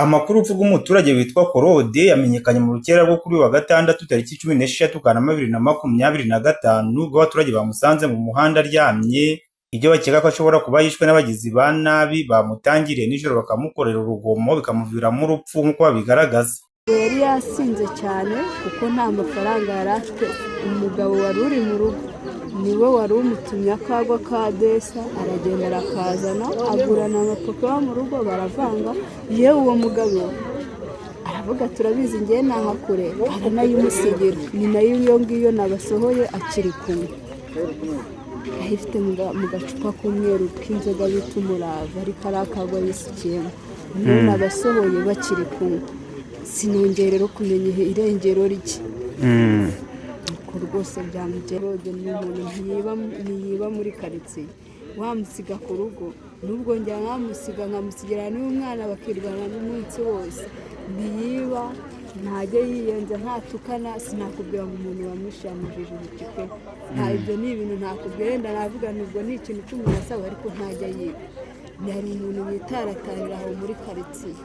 Amakuru y'urupfu rw'umuturage witwa Claude yamenyekanye mu rukera rwo kuri uyu wa gatandatu tariki 16 Kanama 2025, ubwo abaturage bamusanze mu muhanda aryamye, ibyo bakeka ko ashobora kuba yishwe n'abagizi ba nabi bamutangiriye nijoro bakamukorera urugomo bikamuviramo urupfu nk'uko babigaragaza. Yari yasinze cyane kuko nta mafaranga yari afite. Umugabo wari uri mu rugo niwe wari umutumye akagwa ka desa, aragenda arakazana, agurana amapopo yo mu rugo baravanga. Yewe, uwo mugabo aravuga: "Turabizi, ngewe nahakure." Aranayimusigira, ni nayo iyo ngiyo nabasohoye akiri kumwe ayifite mu gacupa k'umweru k'inzoga bita Umurava, ariko ari akagwa yisukiyemo. Niyo nabasohoye bakiri kumwe. Sinongere rero kumenya irengero rye uko rwose byamugera. Ni umuntu ntiyiba muri karitsiye, wamusiga ku rugo nubwo njya nkamusiga, nkamusigira n'umwana bakirwana n'umunsi wose. Ntiyiba, ntajya yiyenza, ntatukana. Sinakubwira ngo umuntu wamwishe yamujije pe, nta ibyo ni ibintu ntakubwira. Wenda navuga nubwo ni ikintu cy'umuntu asaba, ariko ntajya yiba. Hari umuntu witaratarira aho muri karitsiye,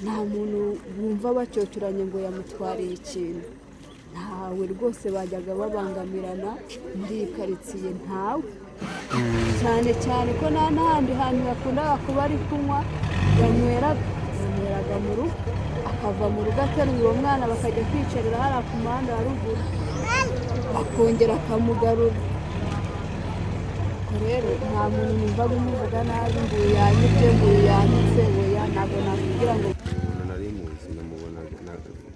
nta muntu wumva bacyocoranye ngo yamutwariye ikintu, ntawe rwose. Bajyaga babangamirana muri iyi karitsiye, ntawe, cyane cyane ko nta n'ahandi hantu yakundaga kuba ari kunywa. Yanyweraga mu rugo, akava mu rugo ateruye uwo mwana, bakajya kwicarira hariya ku muhanda wa ruguru, akongera akamugarura. Ubwo rero nta muntu numvaga umuvuga nabi ngo uyu yanyibye, ngo uyu yanyitse. Oya, ntabwo nakubwira ngo Umuntu nari muzi, namubonaga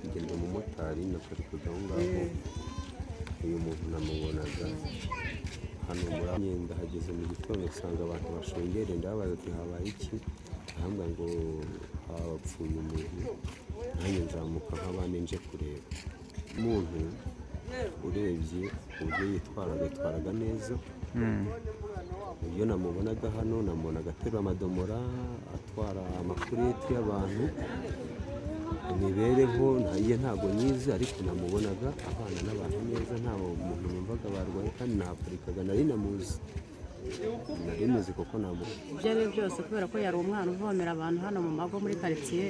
ngenda umumotari, naparikaga aho ngaho. Uyu muntu namubonaga hano muri myenda. Hageze mu gitondo nsanga abantu bashungereye, ndababaza ati: "Habaye iki?" Arambwira ngo hapfuye umuntu. Nanjye nzamuka nk'abandi nje kureba. Umuntu urebye uburyo yitwaraga, yitwaraga neza. Iyo namubonaga hano, namubonaga aterura amadomora, atwara amakureti y'abantu. Imibereho ye ntabwo nyizi, ariko namubonaga abana n'abantu neza, nta muntu numvaga barwaye, kandi nahaparikaga, nari namuzi, nari muzi kuko namu Ibyo ari byo byose, kubera ko yari umwana uvomera abantu hano mu mago muri karitsiye,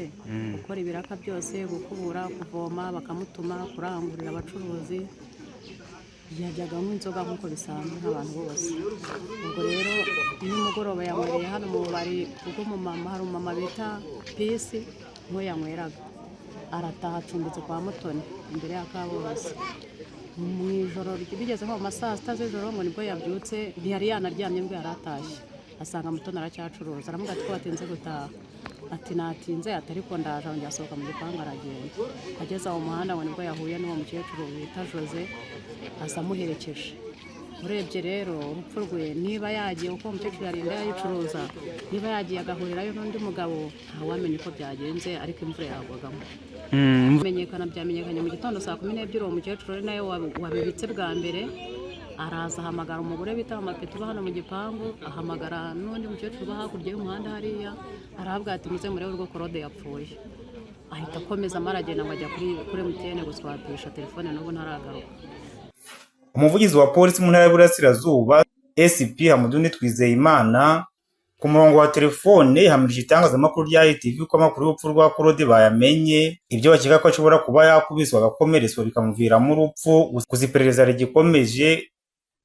gukora ibiraka byose, gukubura, kuvoma, bakamutuma kurangurira abacuruzi, yajyaga anywa inzoga nk'uko bisanzwe nk'abantu bose. Ubwo rero nimugoroba yanywereye hano mu bubari bw'umumama, hari umumama bita Pisi, niho yanyweraga, arataha acumbitse kwa Mutoni imbere ya Kaborozi. Mu ijoro bigeze nko mu ma saa sita z'ijoro ngo nibwo yabyutse, ntiyari yanaryamye, nibwo yari atashye, asanga Mutoni aracyacuruza. Aramubwira ati: "Ko watinze gutaha?" Ati: "Natinze," ati: "ariko ndaje." Arongera asohoka mu gipangu aragenda. Ageze aho mu muhanda ngo nibwo yahuye n'uwo mukecuru bita Jose, aza amuherekeje. Urebye rero urupfu rwe, niba yagiye uko umukecuru yarinda yayicuruza, niba yagiye agahurirayo n'undi mugabo, ntawamenya uko byagenze, ariko imvura yagwagamo. Menyekana byamenyekanye mu gitondo saa 12. Uwo mukecuru ari nawe wabibitse bwa mbere, araza ahamagara umugore bita Mama uba hano mu gipangu, ahamagara n'undi mukecuru uba hakurya y'umuhanda hariya, arahabwa ati: "Muze murebe urwo Claude yapfuye." Ahita akomeza aragenda ngo ajya kuri MTN guswapisha telefone, n'ubu ntaragaruka. Umuvugizi wa polisi mu ntara y'Iburasirazuba, SP Hamuduni Twizeyimana, ku murongo wa telefone yahamirije itangazamakuru rya ITV ko amakuru y'urupfu rwa Claude bayamenye, ibyo bakeka ko ashobora kuba yakubiswe agakomeretswa bikamuviramo urupfu, gusa iperereza rigikomeje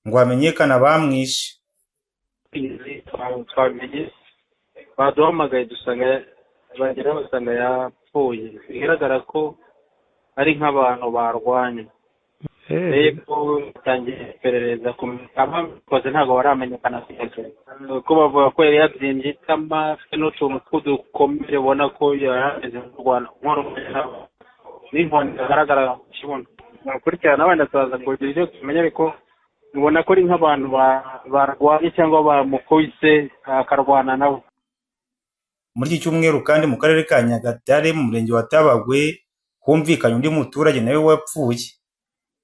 ngo hamenyekane abamwishe. Twabimenye baduhamagaye, dusanga bagera basanga yapfuye. Bigaragara ko ari nk'abantu barwanye. Rero batangiye iperereza, ababikoze ntabwo baramenyekana kugeza ubu, kuko bavuga ko yari yabyimbye itama, afite n'utuntu tw'udukomere, ubona ko yari ameze nk'urwana n'inkoni zigaragara mu kibuno. Bakurikirana, wenda turaza kugira icyo tumenya, ariko ubona ko ari nk'abantu barwanye cyangwa bamukubise akarwana nabo. Muri iki cyumweru kandi, mu karere ka Nyagatare mu murenge wa Tabagwe humvikanye undi muturage nawe wapfuye.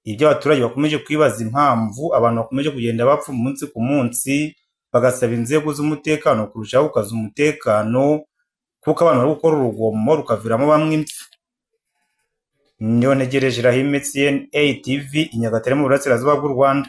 Ibyo abaturage bakomeje kwibaza impamvu abantu bakomeje kugenda bapfa umunsi ku munsi, bagasaba inzego z'umutekano kurushaho gukaza umutekano, kuko abantu bari gukora urugomo rukaviramo bamwe impfu. Niyontegereje Rahim, CNA TV, i Nyagatare mu Burasirazuba bw'u Rwanda.